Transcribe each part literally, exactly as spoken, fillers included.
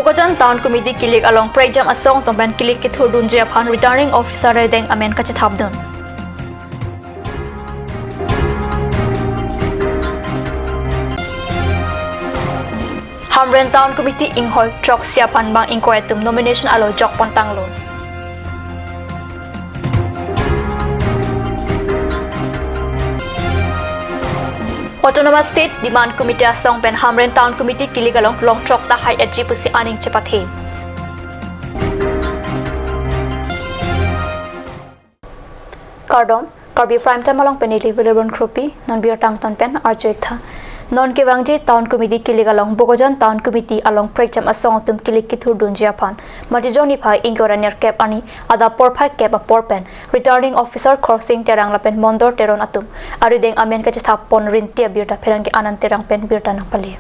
Bokajan Town Committee kilik along prekjam asong atum pen kilik kethurdunji aphan Returning Officer Redeng amen kachethapdun. Hamren Town Committee inghoi throksi aphan bang ingkoi atum nomination alo jokpon tanglo. Autonomous State Demand Committee asong pen Hamren Town Committee kilik along long throk tahai etji pusi aning chepathe. Kardom, Karbi Prime Time along pen neli Wilibon Kropi, non birta angton pen arju-ik tha. Non kevangji Town Committee kilik along Bokajan Town Committee along prekjam asong atum kilik kethurdunji aphan Matijong niphai ingkoi ra nerkep arni adap porphai kep apor pen Returning Officer Khorsing Terang lapen Mondor Teron atum arideng amen kachethap pon rinti abirta pherangke Anand Terang pen birta nangpale.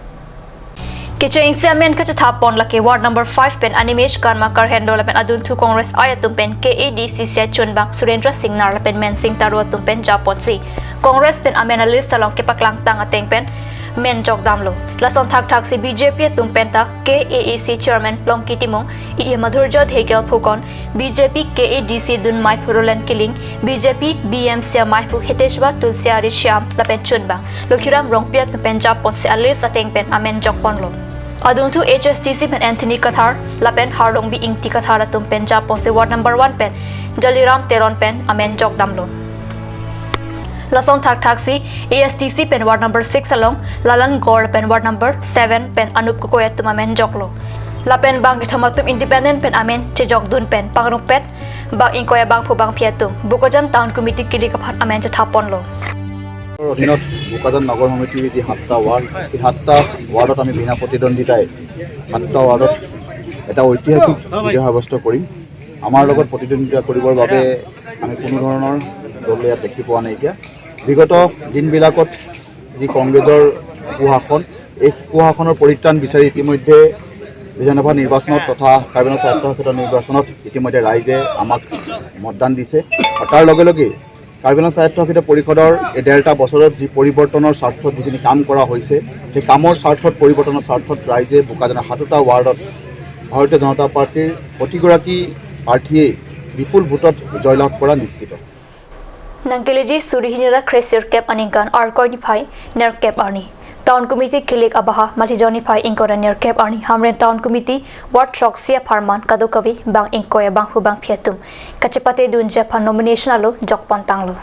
Kechengsi amen kachethap pon lake Ward number five pen Animesh Karma Karhendo lapen adunthu Congress I atum pen K A D C C I chunbang Surendra Singnar lapen Mensing Taro atum pen japonsi Congress pen amen a-list along kepaklang tang ateng pen men jokdamlo. Lason thakthaksi B J P atum penta K A A C Chairman Longki Timung, E A Madhurjya Dhekial Phukan, B J P K A D C dun maiphu Roland Killing, B J P B M C maiphu Hiteshwar Tulsiari Shyam lapen chunbang Lokhiram Rongpi atum pen japonsi a-list ateng pen amen jokponlo. Adunthu H S D C pen Anthony Kathar lapen Harlongbi Ingti Kathar atum pen japonsi Ward number one pen Jaliram Teron pen amen jokdamlo. Lason thakthaksi A S D C pen Ward number six along Lalan Gor pen Ward number seven pen Anup Gogoi atum amen joklo. Lapen bang kethom atum independent pen amen chejokdun pen pangrungpet bang ingkoi abangphu bangphi atum Bokajan Town Committee kilik aphan amen chethap ponlo. অধীনত বোকাজান নগৰ সমিতিৰ যি সাতটা ৱাৰ্ড, সেই সাতটা ৱাৰ্ডত আমি বিনা প্ৰতিদ্বন্দ্বিতাই সাতটা ৱাৰ্ডত এটা ঐতিহাসিক বিজয় সাব্যস্ত কৰিম। আমাৰ লগত প্ৰতিদ্বন্দ্বিতা কৰিবৰ বাবে আমি কোনো ধৰণৰ দল ইয়াত দেখি পোৱা নাইকিয়া। বিগত দিনবিলাকত যি কংগ্ৰেছৰ কুশাসন, এই কুশাসনৰ পৰিত্ৰাণ বিচাৰি ইতিমধ্যে বিধানসভা নিৰ্বাচনত তথা কাৰ্বি আংলং স্বায়ত্তশাসিত নিৰ্বাচনত ইতিমধ্যে ৰাইজে আমাক মতদান দিছে। আৰু তাৰ লগে লগে কাৰ্বি আংলং স্বায়ত্তশাসিত পৰিষদৰ এই ডেৰটা বছৰত যি পৰিৱৰ্তনৰ স্বাৰ্থত যিখিনি কাম কৰা হৈছে, সেই কামৰ স্বাৰ্থত, পৰিৱৰ্তনৰ স্বাৰ্থত ৰাইজে বোকাজানৰ সাতোটা ৱাৰ্ডত ভাৰতীয় জনতা পাৰ্টীৰ প্ৰতিগৰাকী প্ৰাৰ্থীয়ে বিপুল ভোটত জয়লাভ কৰা নিশ্চিত। Nangkeleji suri hini ra kresirkep aningkan Arkoi niphai nerkep arni Town Committee kilik abaha Matijong niphai ingkoi ra nerkep arni Hamren Town Committee Ward throksi apharman kadokave bang ingkoi abangphu bangphi atum kachepatedunji aphan nomination alo jokpon tanglo.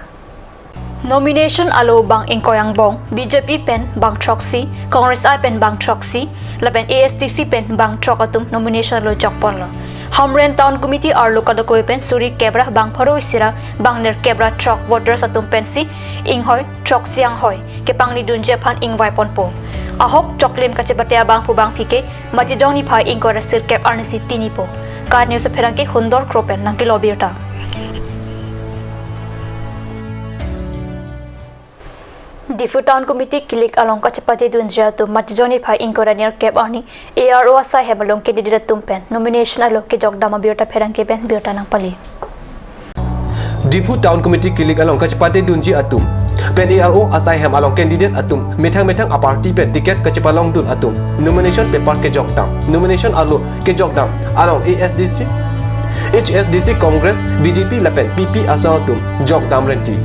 Nomination alo bang ingkoi angbong B J P pen bang throksi, Congress I pen bang throksi, lapen A S D C pen bang throk atum nomination alo jokponlo. Hamren Town Committee arlo kadokave pen suri kep ra bang pharo isi ra bang nerkep ra throk voters atum pensi inghoi throksi anghoi kepangnidunji aphan ingvaiponpo. Ahok choklim kachepate abangphu bangphi ke Matijong niphai ingkoi ra sirkep arnisi tinipo. KAT News apherangke Hundor Kro pen nangkelo birta. Diphu Town Committee kilik along kachepatedunji atum Matijong niphai ingkoi ra nerkep arni A R O asai hem along candidate atum pen nomination alo kejokdam abirta pherangke pen birta nangpale. Diphu Town Committee kilik along kachepatedunji atum pen A R O asai hem along candidate atum methang methang aparty pen ticket kachepalongdun atum nomination paper kejokdam, nomination alo kejokdam along A S D C, H S D C, Congress, B J P lapen P P asong atum jokdam renti.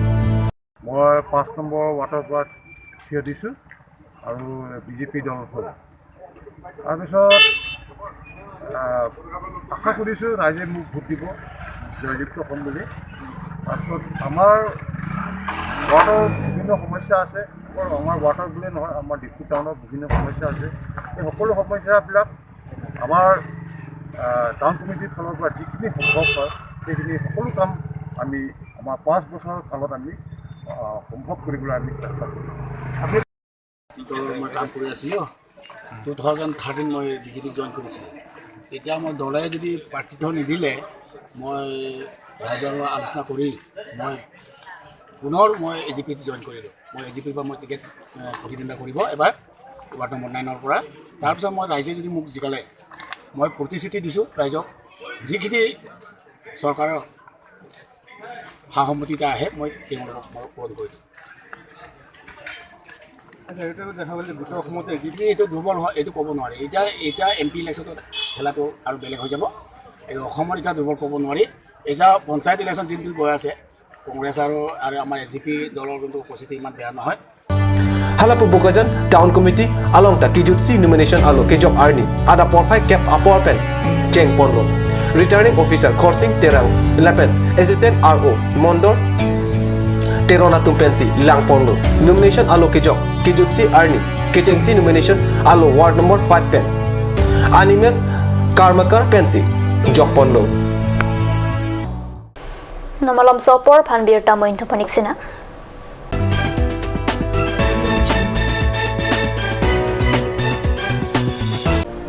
মই পাঁচ নম্বৰ ৱাৰ্ডৰ পৰা থিয় দিছোঁ আৰু B J P দলৰ হৈ। তাৰপিছত, আহ, আশা কৰিছোঁ ৰাইজে মোক ভোট দিব, জয়যুক্ত হ'ম বুলি। তাৰপিছত আমাৰ ৱাৰ্ডৰ বিভিন্ন সমস্যা আছে, অকল আমাৰ ৱাৰ্ডৰ বুলিয়ে নহয়, আমাৰ ডিফু টাউনৰ বিভিন্ন সমস্যা আছে। এই সকলো সমস্যাবিলাক আমাৰ, আহ, টাউন কমিটিৰ ফালৰ পৰা যিখিনি সম্ভৱ হয়, সেইখিনি সকলো কাম আমি আমাৰ পাঁচ বছৰৰ কালত আমি, আহ, সম্ভৱ কৰিবলৈ আমি চেষ্টা কৰিম। দলৰ মই কাম কৰি আছিলোঁ। টু থাউজেণ্ড থাৰ্টিন মই বি জে পি জইন কৰিছিলোঁ। তেতিয়া মই দলে যদি প্ৰাৰ্থিত্ব নিদিলে, মই ৰাইজৰ লগত আলোচনা কৰি মই পুনৰ মই এ জি পিত জইন কৰিলোঁ। মই এ জি পিৰ পৰা মই টিকেট, এ, প্ৰতিদ্বন্দ্বিতা কৰিব এবাৰ ৱাৰ্ড নম্বৰ নাইনৰ পৰা। তাৰপিছত মই ৰাইজে যদি মোক জিকালে, মই প্ৰতিশ্ৰুতি দিছোঁ ৰাইজক, যিখিনি চৰকাৰৰ সা সন্মতি এটা আহে, মই তেওঁলোকক মই পূৰণ কৰি দিম। আচ্ছা, এইটো দেখা গ'ল যে গোটেই অসমতে এ জি পি এইটো দুৰ্বল হয়, এইটো ক'ব নোৱাৰি। এতিয়া, এতিয়া এম পি ইলেকশ্যনত খেলাটো আৰু বেলেগ হৈ যাব। এই অসমৰ এতিয়া দুৰ্বল ক'ব নোৱাৰি। এতিয়া পঞ্চায়ত ইলেকশ্যন যিটো গৈ আছে, কংগ্ৰেছ আৰু আৰু আমাৰ এ জি পি দলৰ কিন্তু উপস্থিতি ইমান বেয়া নহয়। Halapu Bokajan Town Committee along ta kejutsi nomination alo kejok arni adap porphai kep apor pen chengponlo. Returning Officer Khorsing Terang lapen Assistant R O Mondor Teron atum pensi langponlo. Nomination alo kejok kejutsi arni kechengsi nomination alo ward number five pen Animesh Karmakar pensi jokponlo. Nonmalom so apor aphan birta mo intopanik sina.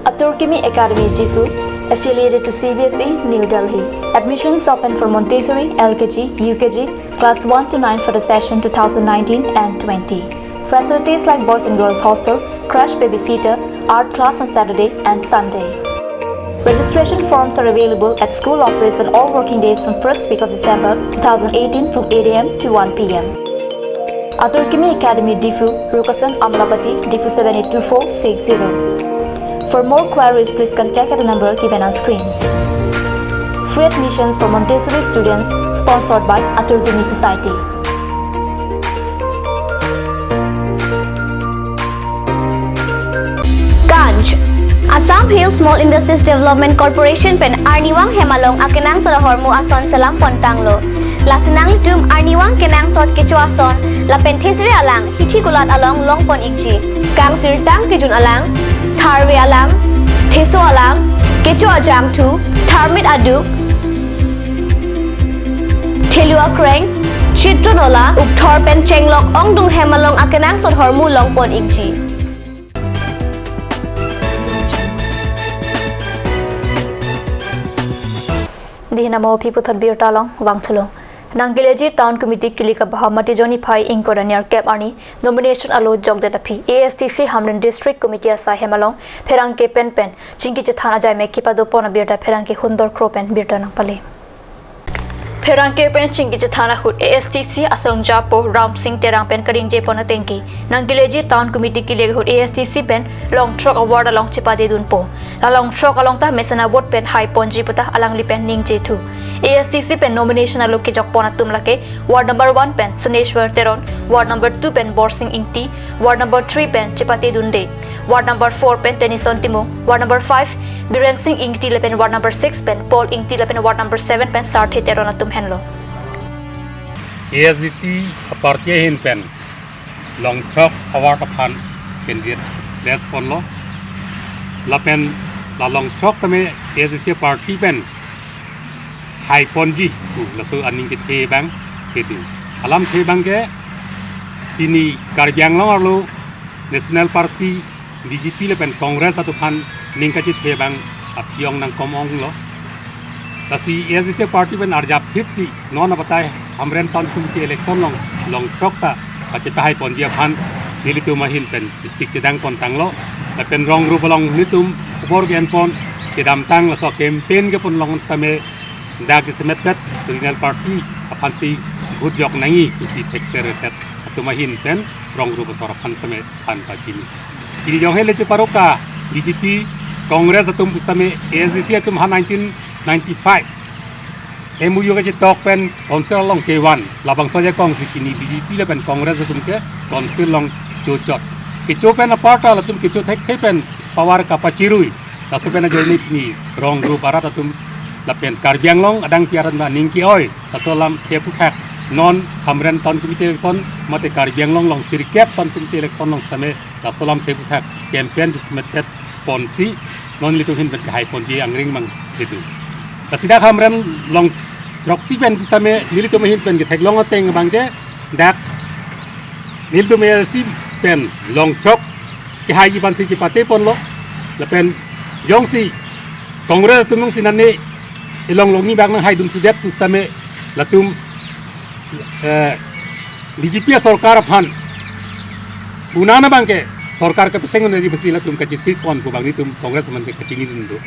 Atur Kimi Academy Diphu, affiliated to C B S E, New Delhi. Admissions open for Montessori, L K G, U K G, class one to nine for the session two thousand nineteen and twenty. Facilities like boys and girls hostel, crash babysitter, art class on Saturday and Sunday. Registration forms are available at school office on all working days from first week of December two thousand eighteen from eight A M to one P M. Atur Kimi Academy Diphu, Rukasan Amlapati, Diphu seven eight two four six zero. For more queries, please contact at the number given on screen. Free admissions for Montessori students, sponsored by Atur Kimi Society. Ganj. Assam Hill Small Industries Development Corporation pen arnivang hem along akenangsot ahormu ason selam pontanglo. Lasi nanglitum arnivang kenangsot kecho ason lapen thesere alang hithi kulat along longpon ikji. Kangsirtang kejun alang, tharve alang, theso alang, kecho ajangthu, tharmit aduk, thelu akreng, chitro nola, ukthor pen chenglok ongdung hem along akenangsot ahormu longpon ikji. Dihina mo aphi puthot birta along vangthulo. Nangkeleji Town Committee kilik abaham Matijong niphai ingkoi ra nerkep arni nomination alo jokdet aphi A S D C Hamren District Committee asai hem along pherangke pen pen chingki chethan ajai me kepadopon abirta pherangke Hundor Kro pen birta nangpale. Pherangke pen chingki chethan ahut A S D C asong japo Ramsing Terang pen karingjepon atengke nangkeleji Town Committee kilik ahut A S D C pen long throk award along chepadedunpo. La long throk along ta mesen avote pen haiponji puta alangli pen ningjethu. A S D C pen nomination alo kejokpon atum lake ward number one pen Suneshwar Teron, ward number two pen Borsing Ingti, ward number three pen Chepate Dunde, ward number four pen Tenison Timung, ward number five Biren Sing Ingti lapen ward number six pen Paul Ingti lapen ward number seven pen Sarthe Teron atum henlo. A S D C aparty ahin pen long throk award aphan candidate list ponlo. Lapen la long throk tame A S D C aparty pen haiponji pu laso aning kethe abang kedo. Alamthe abangke pini Karbi Anglong arlo National Party B J P lapen Congress atum aphan ning kachethe abang aphi ong nangkom onglo. Lasi A S D C aparty pen arjapthipsi non abatai Hamren Town Committee election along long throk ta pachepahaiponji aphan nelitum ahin pen chesik chedang pontanglo. Lapen rong group along nelitum khobor ke-enpon kedamtang laso campaign kepon long sitame dak isemet bet regional party aphansi vote jok nangji pusi thekser reset atum ahin pen rong group asor aphan sitame than pachini. Pini jong hele cheparoka B J P, Congress atum pusitame A S D C atum ha nineteen ninety-five M O U kachetok pen council along kevan, labangso ajakong si pini B J P lapen Congress atum ke council along chochot. Kecho pen aparta latum kecho thekthe pen power kapachirui. Laso pen ajoine pini rong group arat atum lapen Karbi Anglong adang pi arat ma ning ke-oi. Laso alamthe aphuthak non Hamren Town Committee election mate Karbi Anglong along sirkep Town Committee election along sitame laso alamthe aphuthak campaign dismet ponsi non nelitum ahin pen kehaiponji angring mang kedo. Lasi dak Hamren long throksi pen pusitame nelitum ahin pen ketheklong ateng abangke dak nelitum A S D C pen long throk kehaiji aphansi chepate ponlo. Lapen jongsi Congress atum jongsi nane elong longni bak nanghaidun sudet pusitame latum eh, B J P asorkar aphan punan abangke sorkar kepeseng un-eji aphansi latum kachesik pon pu abang nelitum Congress amen ke kachinidun do.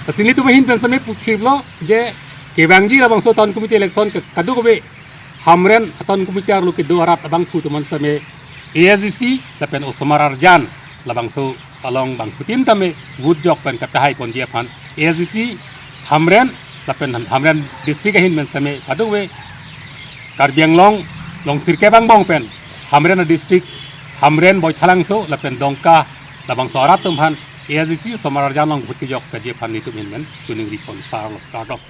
Lasi nelitum ahin pen sitame puthiplo je kevangji labangso Town Committee election ke kadokave Hamren a-Town Committee arlo kedo arat abangphu atum an sitame A S D C lapen osomar arjan labangso along bangphutin tame vote jok pen kapahai ponji aphan A S D C Hamren lapen Hamren district ahin pen seme kadokave Karbi Anglong along sirkep angbong pen Hamren district, Hamren, Baithalangso lapen Dongka labangso arat atum aphan A S D C osomar arjan along vote kejok ponji aphan nelitum ahin pen choningri pon parlo kardom.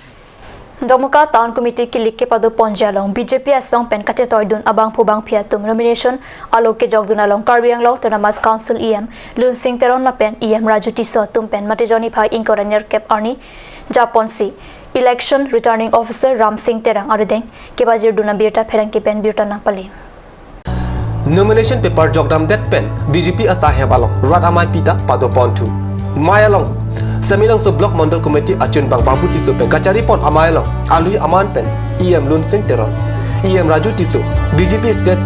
Dokmoka Town Committee kilik kepado ponji along B J P asong pen kachetoidun abangphu bangphi atum nomination alo kejokdun along Karbi Anglong Autonomous Council E M Lunsing Teron lapen E M Raju Tisso atum pen Matijong niphai ingkoi ra nerkep arni japonsi Election Returning Officer Ramsing Terang arideng kepajirdun abirta pherangke pen birta nangpale. Nomination paper jokdamdet pen B J P asaihem along rat amei pita pado ponthu. Mei along Samelangso Block Mandal Committee achunbang Babu Tisso pen kachari pon amei along alui aman pen E M Lunsing Teron, E M Raju Tisso, B J P State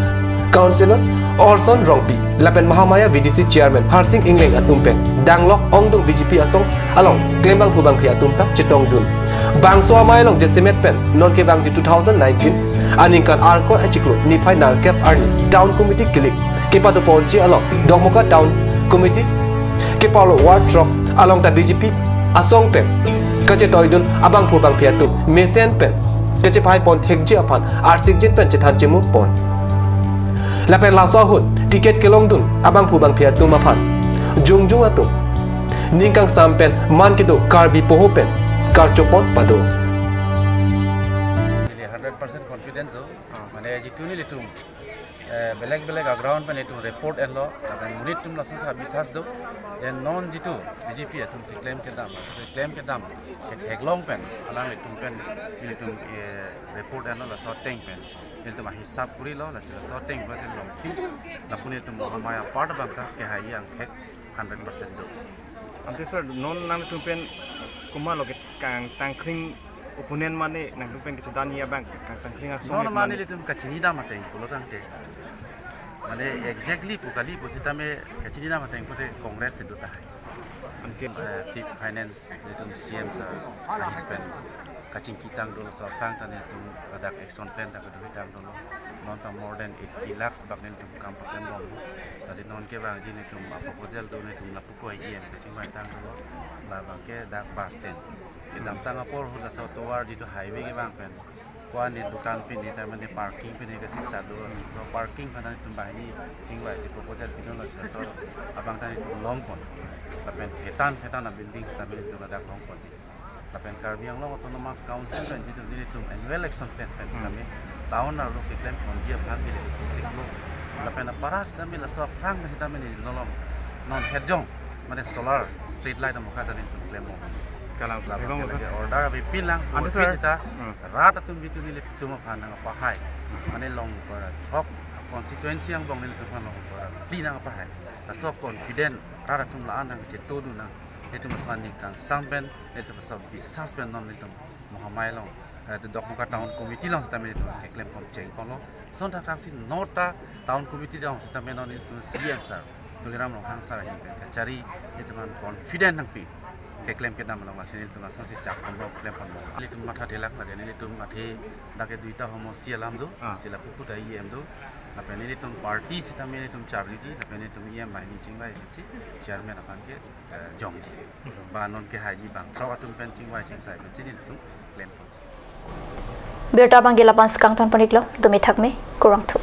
Councillor Orson Rongpi lapen Mahamaya V D C Chairman Harsing Engleng atum pen danglok ongdung B J P asong along klembangphu bangphi atum ta chetongdun. Bangso amei along jasemet pen non kevangji two thousand nineteen aningkan Arkoi achiklo niphai nerkep arni Town Committee kilik kepado ponji along Dokmoka Town Committee kepalo ward throk along ta B J P asong pen kachetoidun abangphu bangphi atum mesen pen kachepahai pon thekji aphan arsikjin pen chethan chemu pon. Lapen laso ahut ticket kelongdun abangphu bangphi atum aphan jongjung atum ning kangsam pen man kedo Karbi poho pen karcho pon pado. Neli hundred percent confidence do. Mane jitu nelitum, eh, belek belek a-ground pen itum report enlo, lapen monit atum lason ta biswas do. Je non jitu B J P atum keklem kedam, keklem kedam ketheklong pen, alanglitum pen nelitum, eh, report enlo, laso ateng pen nelitum ahisap kurilo, lasi laso ateng pen nelitum longpi, lapu nelitum Mahamaya part abang ta kehai angthek hundred percent do. Ante sir, non nangtum pen komatlo ke kangtangkring opponent mane nangtum pen kechedanji abang kangtangkring asong. Non mane nelitum kachinidam ateng pulo tangte. Mane exactly pu kali pusitame kachinidam ateng pute Congress itu ta. Anke, eh, Fifth Finance nelitum C M sir ahin pen kachingki tang dolo, laso aphrang ta nelitum ladak action plan ta kaduri tang dolo. Non ta more than eighty lakhs bak nelitum kam paklembom. Tadi non kevangji nelitum a-proposal do, nelitum lapu ko E M kachingvai tang dolo. Labang ke dak bus stand kedamtang apor ahut laso tovar jitu highway kevang pen ko-an ne dukan pine ta mane parking pine kasiksa do. So parking aphan nelitum banghini chingvaisi proposal pidunlo, laso abang ta nelitum longpon. Lapen thetan thetan a-buildings ta nelitum ladak longponji. Lapen Karbi Anglong Autonomous Council pen jitu nelitum annual election pen pen sitame town arlo keklem ponji aphan neli district lo. Lapen apara sitame laso aphrang sitame neli nolom non hetjong mane solar street light amokha ta nelitum klem mo. Kalang. Lapen sir, ke order avepin lang, ante sir, sita, hmm, rat atum jitu nelitum aphan nangpahai. Mane long para thok constituency angbong nelitum aphan long para pli nangpahai. Laso confident rat atum la-an nangchetodun nang. Nelitum laso aning kangsam pen, nelitum laso biswas pen non nelitum Mahamaya along, eh, Dokmoka Town Committee along sitame nelitum keklem pon chengponlo. Lason thakthak si nota Town Committee along sitame non nelitum C M sir Tuliram Ronghang sir ahin pen kachari nelitum aphan confident nangpi keklem kedam along, lasi nelitum lasonsi chak ponlo, klem ponlo. Nelitum matha thelak lage, nelitum athe dak ke duita homosti alam do, ah, si lapu puta E M do. Lapen nelitum party sitame nelitum charliji, lapen nelitum E M banghini chingvaisi chairman aphan ke, eh, jongji. Ba non kehaiji bang throk atum pen chingvai chingsai pensi nelitum klem pon. Birta abang ke la-an si kangton pon-iklo, dumi thakme, kurvangthu.